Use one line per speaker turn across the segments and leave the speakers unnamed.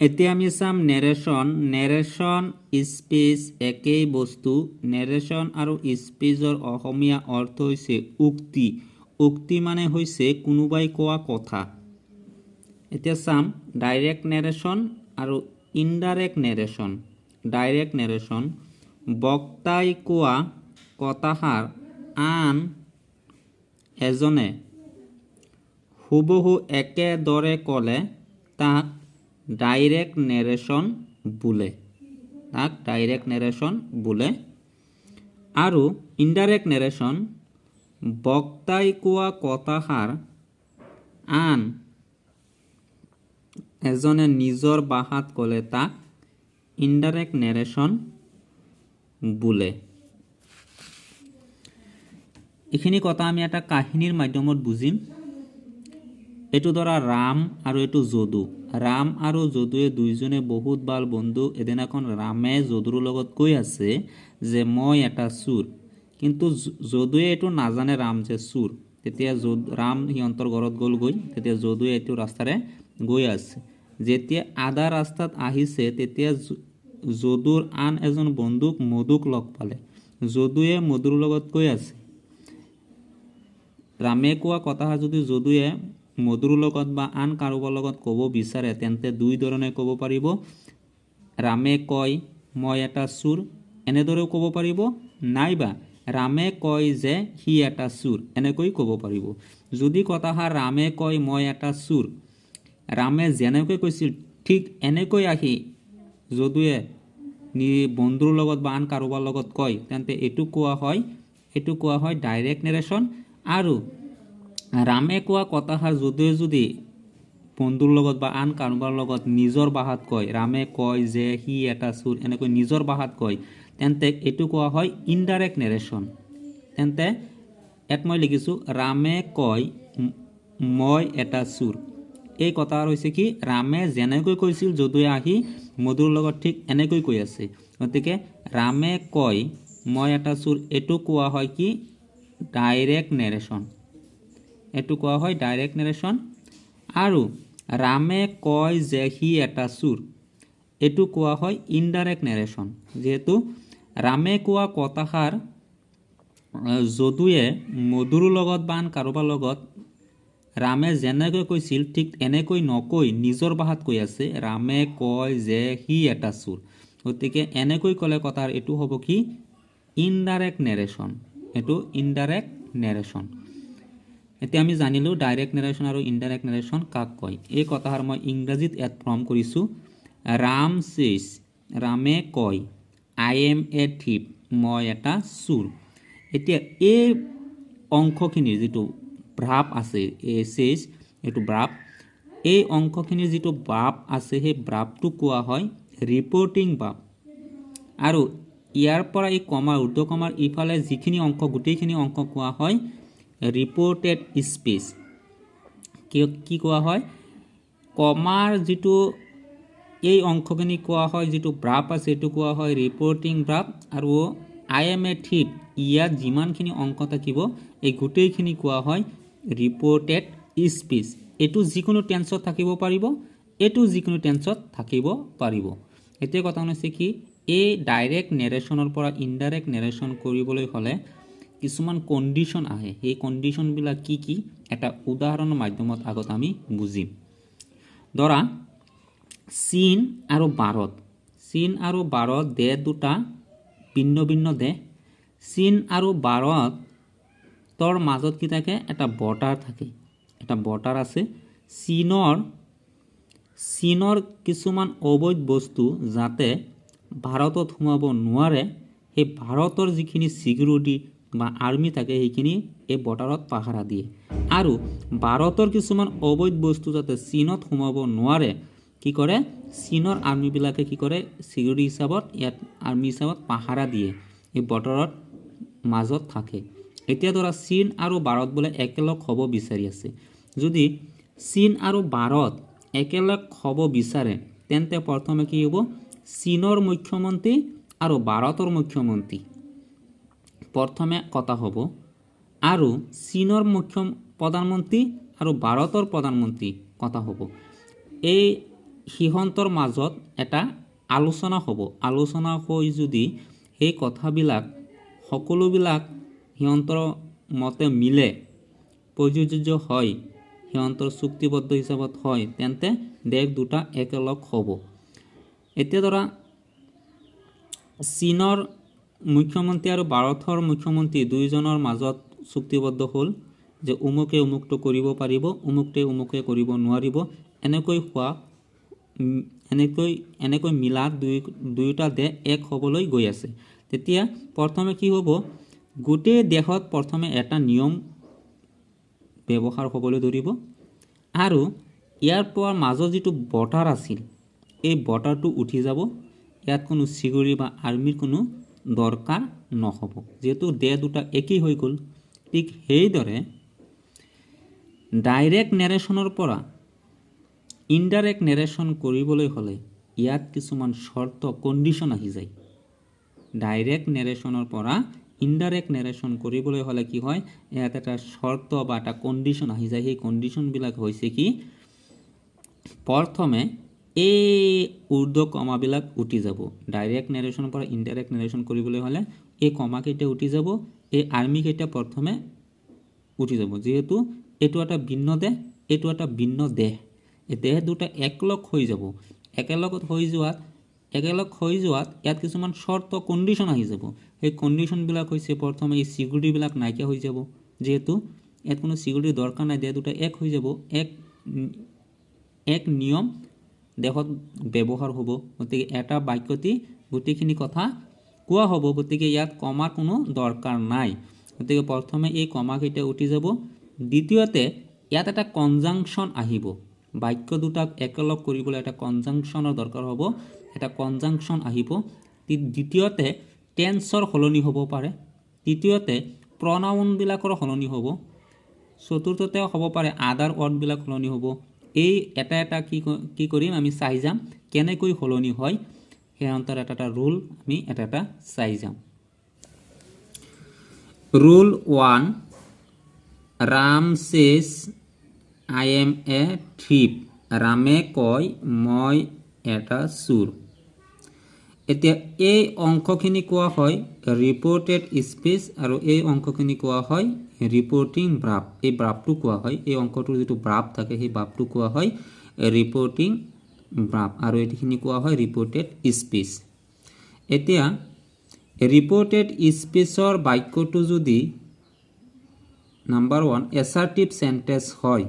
এতিয়া আমি চাম নেৰেশ্যন। নেৰেশ্যন, স্পীচ একেই বস্তু। নেৰেশ্যন আৰু স্পীচৰ অসমীয়া অৰ্থ হৈছে উক্তি। উক্তি মানে হৈছে কোনোবাই কোৱা কথা। এতিয়া চাম ডাইৰেক্ট নেৰেশ্যন আৰু ইনডাইৰেক্ট নেৰেশ্যন। ডাইৰেক্ট নেৰেশ্যন: বক্তাই কোৱা কথাষাৰ আন এজনে হুবহু একেদৰে ক'লে তাক ডাইৰেক্ট নেৰেশ্যন বোলে, তাক ডাইৰেক্ট নেৰেশ্যন বোলে। আৰু ইনডাইৰেক্ট নেৰেশ্যন: বক্তাই কোৱা কথাষাৰ আন এজনে নিজৰ ভাষাত ক'লে তাক ইনডাইৰেক্ট নেৰেশ্যন বোলে। এইখিনি কথা আমি এটা কাহিনীৰ মাধ্যমত বুজিম। এইটো ধৰা ৰাম আৰু এইটো যদু। ৰাম আৰু যদুৱে দুইজনে বহুত ভাল বন্ধু। এদিনাখন ৰামে যদুৰ লগত কৈ আছে যে মই এটা চোৰ। কিন্তু যদুৱে এইটো নাজানে ৰাম যে চোৰ। তেতিয়া ৰাম সিহঁতৰ ঘৰত গ'লগৈ। তেতিয়া যদুৱে এইটো ৰাস্তাৰে গৈ আছে। যেতিয়া আধা ৰাস্তাত আহিছে, তেতিয়া যদুৰ আন এজন বন্ধুক মধুক লগ পালে। যদুৱে মধুৰ লগত কৈ আছে, ৰামে কোৱা কথা যদি যদুৱে মধুৰ লগত বা আন কাৰোবাৰ লগত ক'ব বিচাৰে, তেন্তে দুই ধৰণে ক'ব পাৰিব। ৰামে কয় মই এটা চোৰ, এনেদৰেও ক'ব পাৰিব, নাইবা ৰামে কয় যে সি এটা চোৰ, এনেকৈ ক'ব পাৰিব। যদি কথাষাৰ ৰামে কয় মই এটা চোৰ, ৰামে যেনেকৈ কৈছিল ঠিক এনেকৈ আহি যদুৱে বন্ধুৰ লগত বা আন কাৰোবাৰ লগত কয়, তেন্তে এইটো কোৱা হয় ডাইৰেক্ট নেৰেশ্যন। আৰু ৰামে কোৱা কথাষাৰ যদুৱে যদি বন্ধুৰ লগত বা আন কাৰোবাৰ লগত নিজৰ ভাষাত কয়, ৰামে কয় যে সি এটা চোৰ, এনেকৈ নিজৰ ভাষাত কয়, তেন্তে এইটো কোৱা হয় ইনডাইৰেক্ট নেৰেশ্যন। তেন্তে ইয়াত মই লিখিছোঁ, ৰামে কয় মই এটা চোৰ। এই কথা হৈছে কি, ৰামে যেনেকৈ কৈছিল যদুৱে আহি মধুৰ লগত ঠিক এনেকৈ কৈ আছে। গতিকে ৰামে কয় মই এটা চোৰ, এইটো কোৱা হয় কি? Direct narration. এইটো কোৱা হয় ডাইৰেক্ট নেৰেশ্যন। আৰু ৰামে কয় যে সি এটা চোৰ, এইটো কোৱা হয় ইনডাইৰেক্ট নেৰেশ্যন। যিহেতু ৰামে কোৱা কথাষাৰ যদুৱে মধুৰ লগত বা আন কাৰোবাৰ লগত ৰামে যেনেকৈ কৈছিল ঠিক এনেকৈ নকৈ নিজৰ ভাষাত কৈ আছে, ৰামে কয় যে সি এটা চোৰ। গতিকে এনেকৈ ক'লে কথাৰ এইটো হ'ব কি? Indirect narration. এইটো ইনডাইৰেক্ট নেৰেশ্যন। এতিয়া আমি জানিলোঁ ডাইৰেক্ট নেৰেশ্যন আৰু ইনডাইৰেক্ট নেৰেশ্যন কাক কয়। এই কথাষাৰ মই ইংৰাজীত ইয়াত ফৰ্ম কৰিছোঁ। ৰাম চেইজ, ৰামে কয়, I am a thief, মই এটা চোৰ। এতিয়া এই অংশখিনিৰ যিটো ভাৰ্ব আছে, এই চেইজ এইটো ভাৰ্ব, এই অংশখিনিৰ যিটো ভাৰ্ব আছে, সেই ভাৰ্বটো কোৱা হয় ৰিপৰ্টিং ভাৰ্ব। আৰু ইয়াৰ পৰা এই কমাৰ, ঊৰ্ধ্ব কমাৰ ইফালে যিখিনি অংশ, গোটেইখিনি অংশ কোৱা হয় ৰিপৰ্টেড স্পীচ। কি কি কোৱা হয়? কমাৰ যিটো এই অংশখিনি কোৱা হয়, যিটো ভাৰ্ব আছে, এইটো কোৱা হয় ৰিপৰ্টিং ভাৰ্ব। আৰু I am a thief, ইয়াত যিমানখিনি অংশ থাকিব, এই গোটেইখিনি কোৱা হয় ৰিপৰ্টেড স্পীচ। এইটো যিকোনো টেন্সত থাকিব পাৰিব, এইটো যিকোনো টেন্সত থাকিব পাৰিব। এতিয়া কথা হৈছে কি, এই ডাইৰেক্ট নেৰেশ্যনৰ পৰা ইনডাইৰেক্ট নেৰেশ্যন কৰিবলৈ হ'লে কিছুমান কণ্ডিশ্যন আহে। সেই কণ্ডিশ্যনবিলাক কি কি, এটা উদাহৰণৰ মাধ্যমত আগত আমি বুজিম। ধৰা চীন আৰু ভাৰত। চীন আৰু ভাৰত দেশ দুটা ভিন্ন ভিন্ন দেশ। চীন আৰু ভাৰতৰ মাজত কি থাকে? এটা বৰ্ডাৰ থাকে, এটা বৰ্ডাৰ আছে। চীনৰ কিছুমান অবৈধ বস্তু যাতে ভাৰতত সোমাব নোৱাৰে, সেই ভাৰতৰ যিখিনি ছিকিউৰিটি বা আৰ্মি থাকে, সেইখিনি এই বৰ্ডাৰত পাহাৰা দিয়ে। আৰু ভাৰতৰ কিছুমান অবৈধ বস্তু যাতে চীনত সোমাব নোৱাৰে, কি কৰে? চীনৰ আৰ্মিবিলাকে কি কৰে? ছিকিউৰিটি হিচাপত ইয়াত আৰ্মি হিচাপত পাহাৰা দিয়ে, এই বৰ্ডাৰত মাজত থাকে। এতিয়া ধৰা চীন আৰু ভাৰত বোলে একেলগ হ'ব বিচাৰি আছে। যদি চীন আৰু ভাৰত একেলগ হ'ব বিচাৰে, তেন্তে প্ৰথমে কি হ'ব? চীনৰ মুখ্যমন্ত্ৰী আৰু ভাৰতৰ মুখ্যমন্ত্ৰী প্ৰথমে কথা হ'ব আৰু চীনৰ মুখ্য প্ৰধানমন্ত্ৰী আৰু ভাৰতৰ প্ৰধানমন্ত্ৰী কথা হ'ব। এই সিহঁতৰ মাজত এটা আলোচনা হ'ব। আলোচনা হৈ যদি সেই কথাবিলাক সকলোবিলাক সিহঁতৰ মতে মিলে, প্ৰযোজ্য হয়, সিহঁতৰ চুক্তিবদ্ধ হিচাপত হয়, তেন্তে দেশ দুটা একেলগ হ'ব। এতিয়া ধৰা চীনৰ মুখ্যমন্ত্ৰী আৰু ভাৰতৰ মুখ্যমন্ত্ৰী দুয়োজনৰ মাজত চুক্তিবদ্ধ হ'ল যে অমুকে অমুকটো কৰিব পাৰিব, অমুকটোৱে অমুকে কৰিব নোৱাৰিব। এনেকৈ হোৱা এনেকৈ মিলাত দুয়োটা দেশ এক হ'বলৈ গৈ আছে। তেতিয়া প্ৰথমে কি হ'ব? গোটেই দেশত প্ৰথমে এটা নিয়ম ব্যৱহাৰ হ'বলৈ ধৰিব আৰু ইয়াৰ পৰা মাজত যিটো বৰ্ডাৰ আছিল, এই বৰ্ডাৰটো উঠি যাব। ইয়াত কোনো চিকিউৰিটি বা আৰ্মিৰ কোনো দৰকাৰ নহ'ব, যিহেতু দেশ দুটা একেই হৈ গ'ল। ঠিক সেইদৰে ডাইৰেক্ট নেৰেশ্যনৰ পৰা ইনডাইৰেক্ট নেৰেশ্যন কৰিবলৈ হ'লে ইয়াত কিছুমান চৰ্ত, কণ্ডিশ্যন আহি যায়। ডাইৰেক্ট নেৰেশ্যনৰ পৰা ইনডাইৰেক্ট নেৰেশ্যন কৰিবলৈ হ'লে কি হয়? ইয়াত এটা চৰ্ত বা এটা কণ্ডিশ্যন আহি যায়। সেই কণ্ডিশ্যনবিলাক হৈছে কি? প্ৰথমে এই ঊৰ্ধ্ব কমাবিলাক উঠি যাব। ডাইৰেক্ট নেৰেশ্যনৰ পৰা ইনডাইৰেক্ট নেৰেশ্যন কৰিবলৈ হ'লে এই কমাকেইটা উঠি যাব, এই আৰ্মিকেইটা প্ৰথমে উঠি যাব। যিহেতু এইটো এটা ভিন্ন দেশ, এইটো এটা ভিন্ন দেশ, এই দেশ দুটা একলগ হৈ যাব। একেলগ হৈ যোৱাত ইয়াত কিছুমান চৰ্ত, কণ্ডিশ্যন আহি যাব। সেই কণ্ডিশ্যনবিলাক হৈছে, প্ৰথমে এই চিকিউৰিটিবিলাক নাইকিয়া হৈ যাব। যিহেতু ইয়াত কোনো চিকিউৰিটিৰ দৰকাৰ নাই, দেশ দুটা এক হৈ যাব, এক এক নিয়ম দেশত ব্যৱহাৰ হ'ব। গতিকে এটা বাক্যতেই গোটেইখিনি কথা কোৱা হ'ব। গতিকে ইয়াত কমাৰ কোনো দৰকাৰ নাই। গতিকে প্ৰথমে এই কমাকেইটা উঠি যাব। দ্বিতীয়তে ইয়াত এটা কনজাংচন আহিব। বাক্য দুটাক একেলগ কৰিবলৈ এটা কনজাংচনৰ দৰকাৰ হ'ব, এটা কনজাংচন আহিব। দ্বিতীয়তে টেন্সৰ সলনি হ'ব পাৰে। তৃতীয়তে প্ৰনাউনবিলাকৰ সলনি হ'ব। চতুৰ্থতে হ'ব পাৰে আদাৰ ৱৰ্ডবিলাক সলনি হ'ব। এই এটা এটা কি কি কৰিম, আমি চাই যাম কেনেকৈ সলনি হয়। সিহঁতৰ এটা এটা ৰুল আমি এটা এটা চাই যাম। Rule 1, Ram says, "I am a thief." ৰামে কয়, মই এটা চোৰ। এতিয়া এই অংশখিনি কোৱা হয় ৰিপৰ্টেড স্পীচ আৰু এই অংশখিনি কোৱা হয় ৰিপৰ্টিং ভাৰ্ব। এই ভাৰ্বটো কোৱা হয়, এই অংশটোৰ যিটো ভাৰ্ব থাকে, সেই ভাৰ্বটো কোৱা হয় ৰিপৰ্টিং ভাৰ্ব আৰু এইখিনি কোৱা হয় ৰিপৰ্টেড স্পীচ। এতিয়া ৰিপৰ্টেড স্পীচৰ বাক্যটো যদি নাম্বাৰ 1 এছাৰ্টিভ চেণ্টেঞ্চ হয়,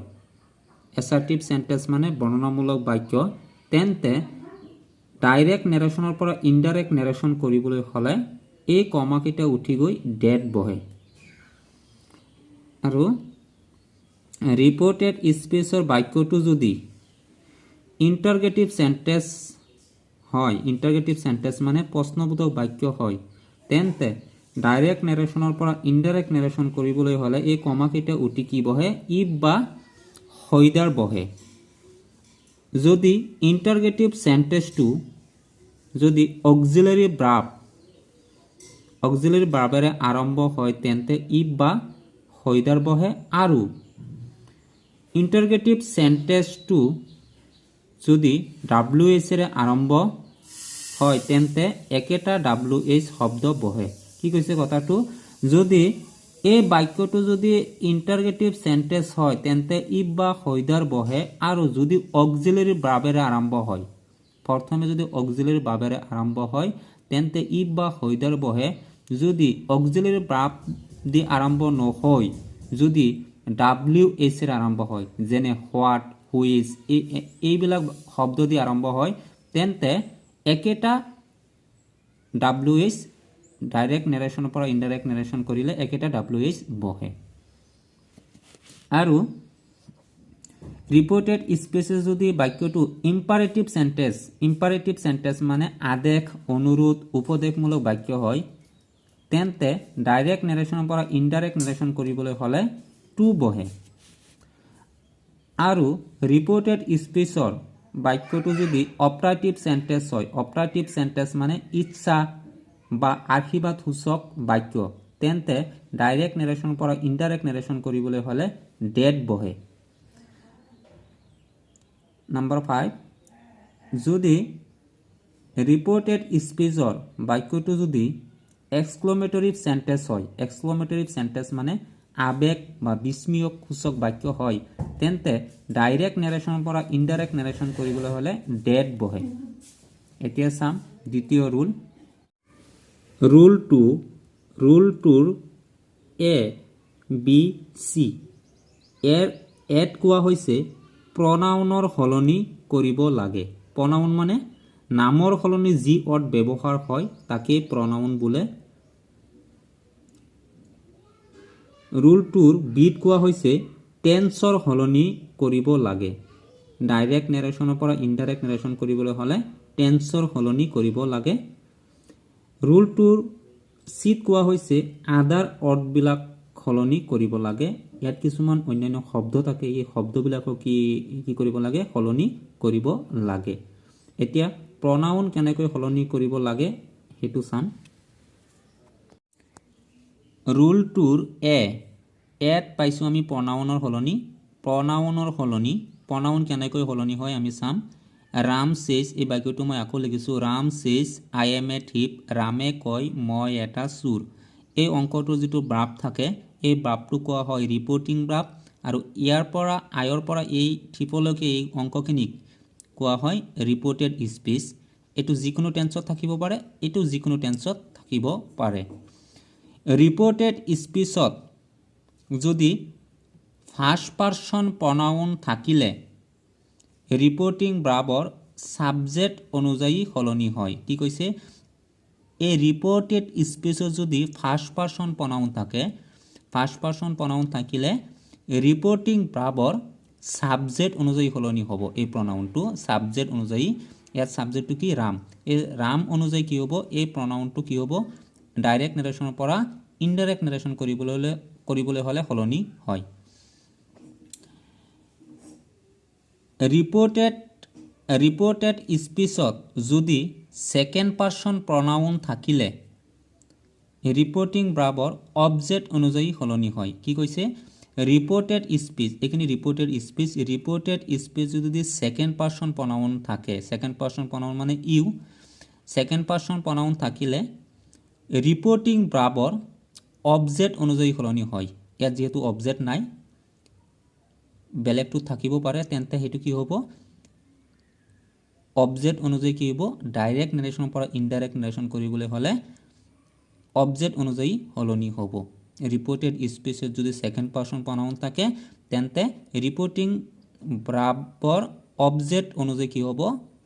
এছাৰ্টিভ চেণ্টেঞ্চ মানে বৰ্ণনামূলক বাক্য, তেন্তে ডাইৰেক্ট নেৰেশ্যনৰ পৰা ইনডাইৰেক্ট নেৰেশ্যন কৰিবলৈ হ'লে এই কমাকেইটা উঠি গৈ ডেট বহে। আৰু ৰিপৰ্টেড স্পীচৰ বাক্যটো যদি ইণ্টাৰগেটিভ চেণ্টেঞ্চ হয়, ইণ্টাৰগেটিভ চেণ্টেঞ্চ মানে প্ৰশ্নবোধক বাক্য হয়, তেন্তে ডাইৰেক্ট নেৰেশ্যনৰ পৰা ইনডাইৰেক্ট নেৰেশ্যন কৰিবলৈ হ'লে এই কমাকেইটা উঠি কি বহে? If বা ৱেদাৰ বহে। যদি ইণ্টাৰগেটিভ চেণ্টেঞ্চটো যদি অক্সিলাৰী ভাৰ্বেৰে আৰম্ভ হয়, তেন্তে if বা ৱেদাৰ বহে। আৰু ইণ্টাৰগেটিভ চেণ্টেঞ্চটো যদি ডাব্লিউ এইচেৰে আৰম্ভ হয়, তেন্তে একেটা ডাব্লিউ এইচ শব্দ বহে। কি কৈছে কথাটো? যদি এই বাক্যটো যদি ইণ্টাৰগেটিভ চেণ্টেঞ্চ হয়, তেন্তে if বা ৱেদাৰ বহে। আৰু যদি অক্সিলাৰী ভাৰ্বেৰে আৰম্ভ হয়, প্ৰথমে যদি অক্সিলাৰী ভাৰ্বেৰে আৰম্ভ হয়, তেন্তে if বা ৱেদাৰ বহে। যদি অক্সিলাৰী ভাৰ্ব দি আৰম্ভ নহয়, যদি ডাব্লিউ এইচেৰে আৰম্ভ হয়, যেনে what, which, এইবিলাক শব্দ দি আৰম্ভ হয়, তেন্তে একেটা ডাব্লিউ এইচ, ডাইৰেক্ট নেৰেশ্যনৰ পৰা ইনডাইৰেক্ট নেৰেশ্যন কৰিলে একেটা ডাব্লিউ এইচ বহে। আৰু ৰিপৰ্টেড স্পীচে যদি বাক্যটো ইম্পাৰেটিভ চেণ্টেঞ্চ, ইম্পাৰেটিভ চেণ্টেঞ্চ মানে আদেশ, অনুৰোধ, উপদেশমূলক বাক্য হয়, তেন্তে ডাইৰেক্ট নেৰেশ্যনৰ পৰা ইনডাইৰেক্ট নেৰেশ্যন কৰিবলৈ হ'লে টু বহে। আৰু ৰিপৰ্টেড স্পীচৰ বাক্যটো যদি অপটাটিভ চেণ্টেঞ্চ হয়, অপটাটিভ চেণ্টেঞ্চ মানে ইচ্ছা বা আশীৰ্বাদ সূচক বাক্য, তেন্তে ডাইৰেক্ট নেৰেশ্যনৰ পৰা ইনডাইৰেক্ট নেৰেশ্যন কৰিবলৈ হ'লে ডেট বহে। Number 5. যদি ৰিপৰ্টেড স্পীচৰ বাক্যটো যদি এক্সক্লমেটৰী চেণ্টেঞ্চ হয়, এক্সক্লমেটৰী চেণ্টেঞ্চ মানে আৱেগ বা বিস্ময়ক সূচক বাক্য হয়, তেন্তে ডাইৰেক্ট নেৰেশ্যনৰ পৰা ইনডাইৰেক্ট নেৰেশ্যন কৰিবলৈ হ'লে ডেট বহে। এতিয়া চাম দ্বিতীয় ৰুল। ৰুল টু, ৰুল টুৰ এ, বি, চি। এৰ এত কোৱা হৈছে প্ৰনাউনৰ সলনি কৰিব লাগে। প্ৰনাউন মানে নামৰ সলনি যি ৱৰ্ড ব্যৱহাৰ হয় তাকেই প্ৰনাউন বোলে। ৰুল টুৰ বিত কোৱা হৈছে টেন্সৰ সলনি কৰিব লাগে। ডাইৰেক্ট নেৰেশ্যনৰ পৰা ইনডাইৰেক্ট নেৰেশ্যন কৰিবলৈ হ'লে টেন্সৰ সলনি কৰিব লাগে। ৰুল টুৰ চিত কোৱা হৈছে আদাৰ ৱৰ্ডবিলাক সলনি কৰিব লাগে। ইয়াত কিছুমান অন্যান্য শব্দ থাকে, এই শব্দবিলাকো কি কি কৰিব লাগে? সলনি কৰিব লাগে। এতিয়া প্ৰনাউন কেনেকৈ সলনি কৰিব লাগে সেইটো চাম। ৰুল টুৰ এ, এত পাইছোঁ আমি প্ৰনাউনৰ সলনি। প্ৰনাউনৰ সলনি, প্ৰনাউন কেনেকৈ সলনি হয় আমি চাম। ৰাম চেজ, এই বাক্যটো মই আকৌ লিখিছোঁ, Ram says I am a thief. ৰামে কয় মই এটা চোৰ। এই অংশটোৰ যিটো ভাৰ্ব থাকে, এই ভাৰ্বটো কোৱা হয় ৰিপৰ্টিং ভাৰ্ব, আৰু ইয়াৰ পৰা আয়ৰ পৰা এই থিফলৈকে এই অংশখিনিক কোৱা হয় ৰিপৰ্টেড স্পীচ। এইটো যিকোনো টেন্সত থাকিব পাৰে, এইটো যিকোনো টেন্সত থাকিব পাৰে। ৰিপৰ্টেড স্পীচত যদি ফাৰ্ষ্ট পাৰ্চন প্ৰনাউন থাকিলে ৰিপৰ্টিং ভাৰ্বৰ ছাবজেক্ট অনুযায়ী সলনি হয়। কি কৈছে? এই ৰিপৰ্টেড স্পীচত যদি ফাৰ্ষ্ট পাৰ্চন প্ৰনাউন থাকে, ফাৰ্ষ্ট পাৰ্চন প্ৰনাউন থাকিলে ৰিপৰ্টিং ভাৰ্বৰ ছাবজেক্ট অনুযায়ী সলনি হ'ব। এই প্ৰনাউনটো ছাবজেক্ট অনুযায়ী, ইয়াত ছাবজেক্টটো কি? ৰাম। এই ৰাম অনুযায়ী কি হ'ব? এই প্ৰনাউনটো কি হ'ব? ডাইৰেক্ট নেৰেশ্যনৰ পৰা ইনডাইৰেক্ট নেৰেশ্যন কৰিবলৈ হ'লে সলনি হয়। ৰিপৰ্টেড স্পীচত যদি ছেকেণ্ড পাৰ্চন প্ৰনাউন থাকিলে ৰিপৰ্টিং ভাৰ্বৰ অবজেক্ট অনুযায়ী সলনি হয়। কি কৈছে? ৰিপৰ্টেড স্পীচ, এইখিনি ৰিপৰ্টেড স্পীচ, ৰিপৰ্টেড স্পীচ যদি ছেকেণ্ড পাৰ্চন প্ৰনাউন থাকে, ছেকেণ্ড পাৰ্চন প্ৰনাউন মানে ইউ, ছেকেণ্ড পাৰ্চন প্ৰনাউন থাকিলে ৰিপৰ্টিং ভাৰ্বৰ অবজেক্ট অনুযায়ী সলনি হয়। ইয়াত যিহেতু অবজেক্ট নাই, বেলেগটো থাকিব পাৰে, তেন্তে সেইটো কি হ'ব? অবজেক্ট অনুযায়ী কি হ'ব? ডাইৰেক্ট নেৰেশ্যনৰ পৰা ইনডাইৰেক্ট নেৰেশ্যন কৰিবলৈ হ'লে অবজেক্ট অনুযায়ী সলনি হ'ব। ৰিপৰ্টেড স্পীচত যদি ছেকেণ্ড পাৰ্চন প্ৰনাউন থাকে তেন্তে ৰিপৰ্টিং ভাৰ্বৰ অবজেক্ট অনুযায়ী কি হ'ব?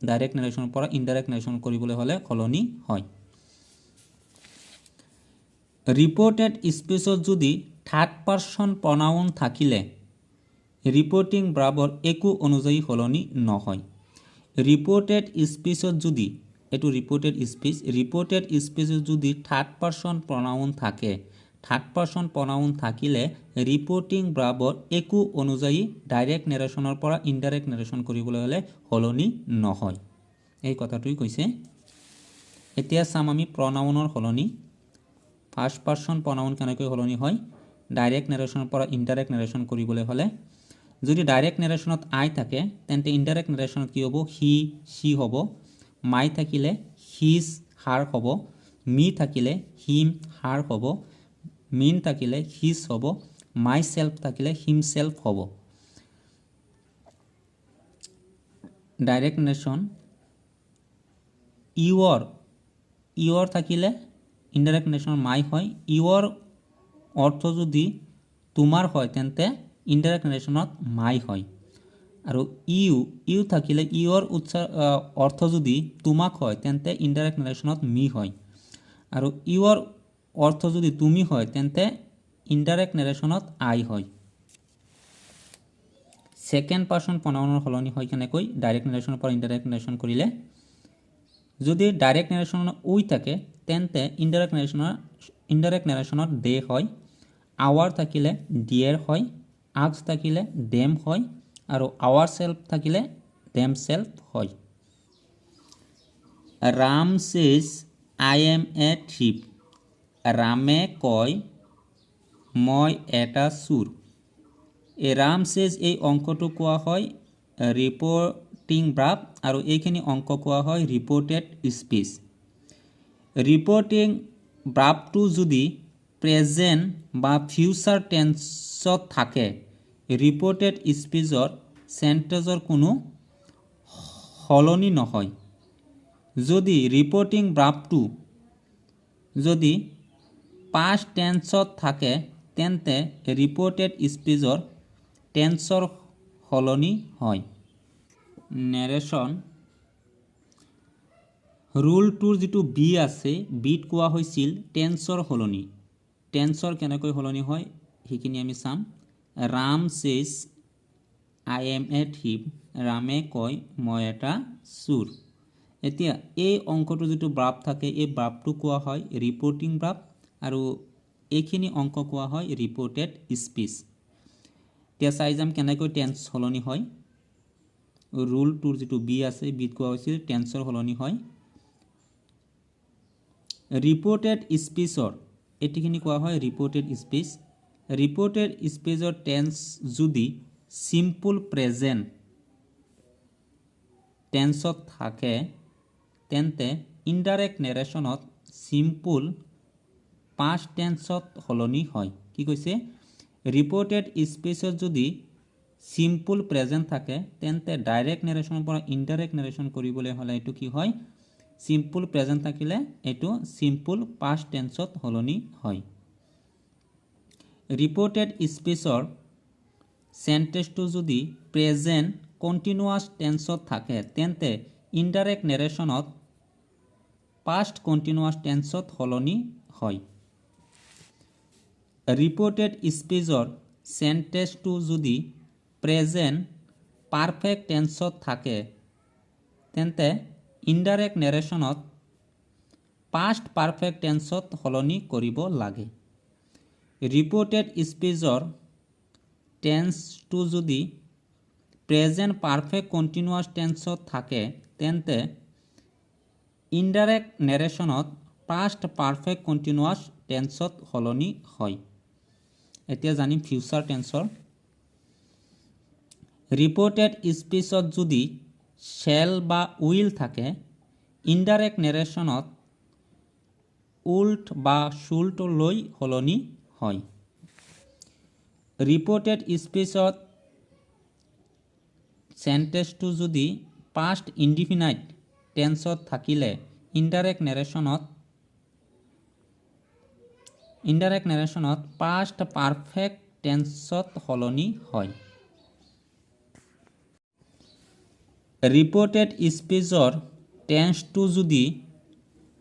ডাইৰেক্ট নেৰেশ্যনৰ পৰা ইনডাইৰেক্ট নেৰেশ্যন কৰিবলৈ হ'লে সলনি হয়। ৰিপৰ্টেড স্পীচত যদি থাৰ্ড পাৰ্চন প্ৰনাউন থাকিলে ৰিপৰ্টিং ভাৰ্বৰ একো অনুযায়ী সলনি নহয়। ৰিপৰ্টেড স্পীচত যদি, এইটো ৰিপৰ্টেড স্পীচ, ৰিপৰ্টেড স্পীচত যদি থাৰ্ড পাৰ্চন প্ৰনাউন থাকে, থাৰ্ড পাৰ্চন প্ৰনাউন থাকিলে ৰিপৰ্টিং ভাৰ্বৰ একো অনুযায়ী ডাইৰেক্ট নেৰেশ্যনৰ পৰা ইনডাইৰেক্ট নেৰেশ্যন কৰিবলৈ হ'লে সলনি নহয়। এই কথাটোৱেই কৈছে। এতিয়া চাম আমি প্ৰনাউনৰ সলনি। ফাৰ্ষ্ট পাৰ্চন প্ৰনাউন কেনেকৈ সলনি হয় ডাইৰেক্ট নেৰেশ্যনৰ পৰা ইনডাইৰেক্ট নেৰেশ্যন কৰিবলৈ হ'লে। যদি ডাইৰেক্ট নেৰেশ্যনত আই থাকে তেন্তে ইনডাইৰেক্ট নেৰেশ্যনত কি হ'ব? হি, চি হ'ব। মাই থাকিলে his, হাৰ হ'ব। মি থাকিলে হিম, হাৰ হ'ব। মিন থাকিলে his হ'ব। মাই চেল্ফ থাকিলে হিম চেল্ফ হ'ব। ডাইৰেক্ট নেৰেশ্যন ইউৰ, ইউৰ থাকিলে ইনডাইৰেক্ট নেৰেশ্যন মাই হয়। ইউৰ অৰ্থ যদি তোমাৰ হয় তেন্তে ইনডাইৰেক্ট নেৰেশ্যনত মাই হয়। আৰু ইউ, ইউ থাকিলে ইউৰ উচ্চাৰ অৰ্থ যদি তোমাক হয় তেন্তে ইনডাইৰেক্ট নেৰেশ্যনত মি হয়। আৰু ইউৰ অৰ্থ যদি তুমি হয় তেন্তে ইনডাইৰেক্ট নেৰেশ্যনত আই হয়। ছেকেণ্ড পাৰ্চন প্ৰনাউনৰ সলনি হয় কেনেকৈ ডাইৰেক্ট নেৰেশ্যনৰ পৰা ইনডাইৰেক্ট নেৰেশ্যন কৰিলে? যদি ডাইৰেক্ট নেৰেশ্যনত উই থাকে তেন্তে ইনডাইৰেক্ট নেৰেশ্যনত দে হয়। আৱাৰ থাকিলে ডিয়েৰ হয়, আক্স থাকিলে ডেম হয়, আৰু আৱাৰ চেল্ফ থাকিলে ডেম চেল্ফ হয়। Ram says I am a thief. ৰামে কয় মই এটা চোৰ। এই ৰাম চেজ এই অংশটো কোৱা হয় ৰিপৰ্টিং ভাৰ্ব আৰু এইখিনি অংশ কোৱা হয় ৰিপৰ্টেড স্পীচ। ৰিপৰ্টিং ভাৰ্বটো যদি প্ৰেজেণ্ট বা ফিউচাৰ টেন্সত থাকে, ৰিপৰ্টেড স্পীচৰ চেণ্টেজৰ কোনো সলনি নহয়। যদি ৰিপৰ্টিং ভাৰ্বটো যদি পাষ্ট টেন্সত থাকে, তেন্তে ৰিপৰ্টেড স্পীচৰ টেন্সৰ সলনি হয়। নেৰেশ্যন ৰুল টুৰ যিটো বি আছে, বিত কোৱা হৈছিল টেন্সৰ সলনি। টেন্সৰ কেনেকৈ সলনি হয়, সেইখিনি আমি চাম। Ram says, "I am a thief." ৰামে কয়, মই এটা চোৰ। এতিয়া এই অংশটো যিটো ভাৰ্ব থাকে, এই ভাৰ্বটো কোৱা হয় ৰিপৰ্টিং ভাৰ্ব আৰু এইখিনি অংশ কোৱা হয় ৰিপৰ্টেড স্পীচ। এতিয়া চাই যাম কেনেকৈ টেন্স সলনি হয়। ৰুল টুৰ যিটো বি আছে, বিত কোৱা হৈছিল টেন্সৰ সলনি হয়। ৰিপৰ্টেড স্পীচৰ এইখিনি কোৱা হয় ৰিপৰ্টেড স্পীচ। ৰিপৰ্টেড স্পীচৰ টেন্স যদি চিম্পুল প্ৰেজেণ্ট টেন্সত থাকে, তেন্তে ইনডাইৰেক্ট নেৰেশ্যনত চিম্পুল পাষ্ট টেন্সত সলনি হয়। কি কৈছে? ৰিপৰ্টেড স্পীচত যদি চিম্পুল প্ৰেজেণ্ট থাকে, তেন্তে ডাইৰেক্ট নেৰেশ্যনৰ পৰা ইনডাইৰেক্ট নেৰেশ্যন কৰিবলৈ হ'লে এইটো কি হয়? চিম্পুল প্ৰেজেণ্ট থাকিলে এইটো চিম্পুল পাষ্ট টেন্সত সলনি হয়। ৰিপৰ্টেড স্পীচৰ চেণ্টেন্সটো যদি প্ৰেজেণ্ট কণ্টিনিউৱাছ টেন্সত থাকে, তেন্তে ইনডাইৰেক্ট নেৰেশ্যনত পাষ্ট কণ্টিনিউৱাছ টেন্সত সলনি হয়। ৰিপৰ্টেড স্পীচৰ চেণ্টেন্সটো যদি প্ৰেজেণ্ট পাৰফেক্ট টেন্সত থাকে, তেন্তে ইনডাইৰেক্ট নেৰেশ্যনত পাষ্ট পাৰফেক্ট টেন্সত সলনি কৰিব লাগে। ৰিপৰ্টেড স্পীচৰ টেন্সটো যদি প্ৰেজেণ্ট পাৰফেক্ট কণ্টিনিউৱাছ টেন্সত থাকে, তেন্তে ইনডাইৰেক্ট নেৰেশ্যনত পাষ্ট পাৰফেক্ট কণ্টিনিউৱাছ টেন্সত সলনি হয়। এতিয়া জানিম ফিউচাৰ টেন্সৰ। ৰিপৰ্টেড স্পীচত যদি শ্বেল বা will থাকে, ইনডাইৰেক্ট নেৰেশ্যনত উড বা should লৈ সলনি হয়। ৰিপৰ্টেড স্পীচত চেণ্টেন্সটো যদি পাষ্ট ইনডিফিনাইট টেন্সত থাকিলে ইনডাইৰেক্ট নেৰেশ্যনত পাষ্ট পাৰফেক্ট টেন্সত সলনি হয়। ৰিপৰ্টেড স্পীচৰ টেন্সটো যদি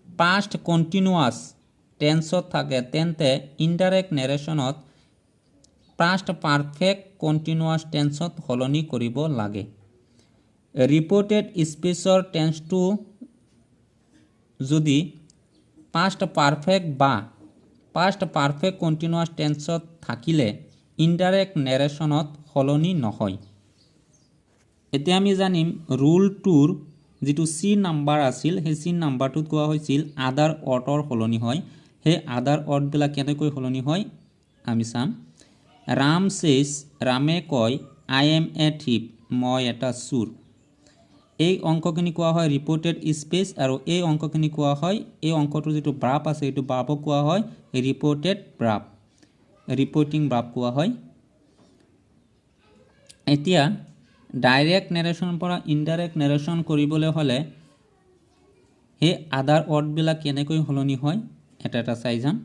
পাষ্ট কণ্টিনিউৱাছ টেন্সত থাকে, তেন্তে ইনডাইৰেক্ট নেৰেশ্যনত পাষ্ট পাৰফেক্ট কণ্টিনিউৱাছ টেন্সত সলনি কৰিব লাগে। ৰিপৰ্টেড স্পীচৰ টেন্সটো যদি পাষ্ট পাৰফেক্ট বা পাষ্ট পাৰফেক্ট কণ্টিনিউৱাছ টেন্সত থাকিলে ইনডাইৰেক্ট নেৰেশ্যনত সলনি নহয়। এতিয়া আমি জানিম ৰুল টুৰ যিটো চি নাম্বাৰ আছিল, সেই চি নাম্বাৰটোত কোৱা হৈছিল আদাৰ ৱৰ্ডৰ সলনি হয়। সেই আদাৰ ৱৰ্ডবিলাক কেনেকৈ সলনি হয়, আমি চাম। Ram says, ৰামে কয়, "I am a thief." মই এটা চোৰ। এই অংশখিনি কোৱা হয় ৰিপৰ্টেড স্পীচ আৰু এই অংশখিনি কোৱা হয়, এই অংশটোৰ যিটো ভাৰ্ব আছে, এইটো ভাৰ্বক কোৱা হয় ৰিপৰ্টেড ভাৰ্ব, ৰিপৰ্টিং ভাৰ্ব কোৱা হয়। এতিয়া ডাইৰেক্ট নেৰেশ্যনৰ পৰা ইনডাইৰেক্ট নেৰেশ্যন কৰিবলৈ হ'লে সেই আদাৰ ৱৰ্ডবিলাক কেনেকৈ সলনি হয়, এটা এটা চাই যাম।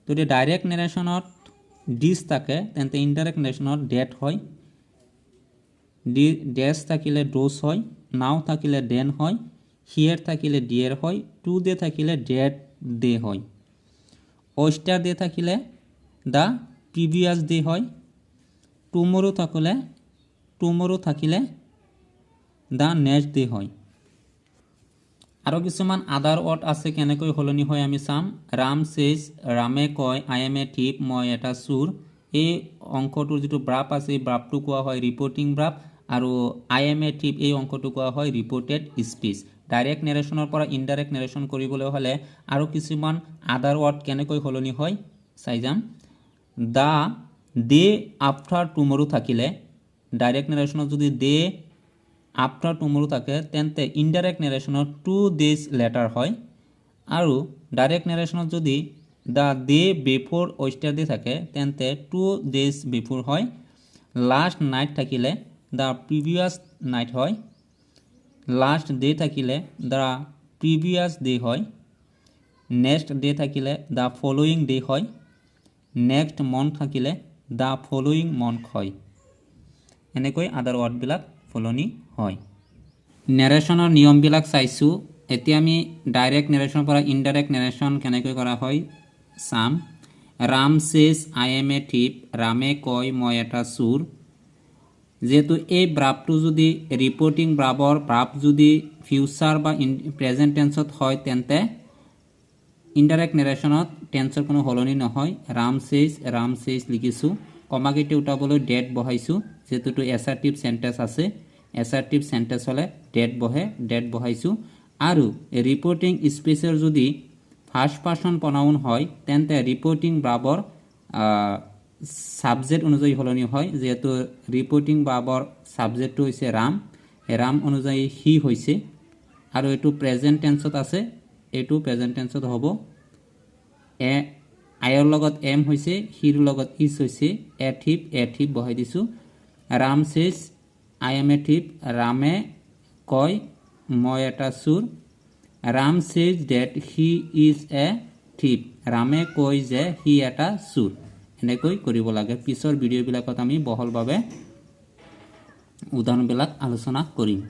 যদি ডাইৰেক্ট নেৰেশ্যনত দিছ থাকে, তেন্তে ইনডাইৰেক্ট নেৰেশ্যনত ডেট হয়। ডেছ থাকিলে those হয়, নাও থাকিলে দেন হয়, হিয়েৰ থাকিলে there হয়, টু ডে থাকিলে ডেট ডে হয়, য়েষ্টাৰ ডে থাকিলে the previous day হয়, টুমৰো থাকিলে the next day হয়। আৰু কিছুমান আদাৰ ৱৰ্ড আছে, কেনেকৈ সলনি হয় আমি চাম। Ram says, ৰামে কয়, "I am a thief." মই এটা চোৰ। এই অংশটোৰ যিটো ভাৰ্ব আছে, এই ভাৰ্বটো কোৱা হয় ৰিপৰ্টিং ভাৰ্ব আৰু "I am a thief" এই অংশটো কোৱা হয় ৰিপৰ্টেড স্পীচ। ডাইৰেক্ট নেৰেশ্যনৰ পৰা ইনডাইৰেক্ট নেৰেশ্যন কৰিবলৈ হ'লে আৰু কিছুমান আদাৰ ৱৰ্ড কেনেকৈ সলনি হয় চাই যাম। The day after tomorrow থাকিলে, ডাইৰেক্ট নেৰেশ্যনত যদি ডে আফটাৰ টুমৰো থাকে, তেন্তে ইনডাইৰেক্ট নেৰেশ্যনত 2 ডেইজ লেটাৰ হয়। আৰু ডাইৰেক্ট নেৰেশ্যনত যদি the day before য়েষ্টাৰডে থাকে, তেন্তে 2 ডেইজ বিফ'ৰ হয়। লাষ্ট নাইট থাকিলে the previous night হয়। লাষ্ট ডে থাকিলে the previous day হয়। নেক্সট ডে থাকিলে the following day হয়। নেক্সট মন্থ থাকিলে the following month হয়। এনেকৈ আদাৰ ৱাৰ্ডবিলাক সলনি হয়। নেৰেশ্যনৰ নিয়মবিলাক চাইছোঁ। এতিয়া আমি ডাইৰেক্ট নেৰেশ্যনৰ পৰা ইনডাইৰেক্ট নেৰেশ্যন কেনেকৈ কৰা হয় চাম। Ram says, "I am a thief." ৰামে কয়, মই এটা চোৰ। যিহেতু এই ভাৰ্বটো যদি ৰিপৰ্টিং ভাৰ্বৰ ভাৰ্ব যদি ফিউচাৰ বা ইন প্ৰেজেণ্ট টেন্সত হয়, তেন্তে ইনডাইৰেক্ট নেৰেশ্যনত টেন্সৰ কোনো সলনি নহয়। ৰাম চেজ, ৰাম চেজ লিখিছোঁ। কমাকেইটা উঠাবলৈ ডেট বহাইছোঁ। যিহেতু এইটো এছাৰ্টিভ চেণ্টেঞ্চ আছে, এছাৰ্টিভ চেণ্টেঞ্চ হ'লে ডেট বহে, ডেট বহাইছোঁ। আৰু ৰিপৰ্টিং স্পীচৰ যদি ফাৰ্ষ্ট পাৰ্চন প্ৰনাউন হয়, তেন্তে ৰিপৰ্টিং ভাৰ্বৰ ছাবজেক্ট অনুযায়ী সলনি হয়। যিহেতু ৰিপৰ্টিং ভাৰ্বৰ ছাবজেক্টটো হৈছে ৰাম, ৰাম অনুযায়ী সি হৈছে। আৰু এইটো প্ৰেজেণ্ট টেন্সত আছে, এইটো প্ৰেজেণ্ট টেন্সত হ'ব। এ আইৰ লগত এম হৈছে, হিৰ লগত is হৈছে। এ থিফ, এ থিফ বহাই দিছোঁ। Ram says, "I am a thief." ৰামে কয়, মই এটা চোৰ। Ram says that he is a thief. ৰামে কয় যে সি এটা চোৰ। এনেকৈ কৰিব লাগে। পিছৰ ভিডিঅ'বিলাকত আমি বহলভাৱে উদাহৰণবিলাক আলোচনা কৰিম।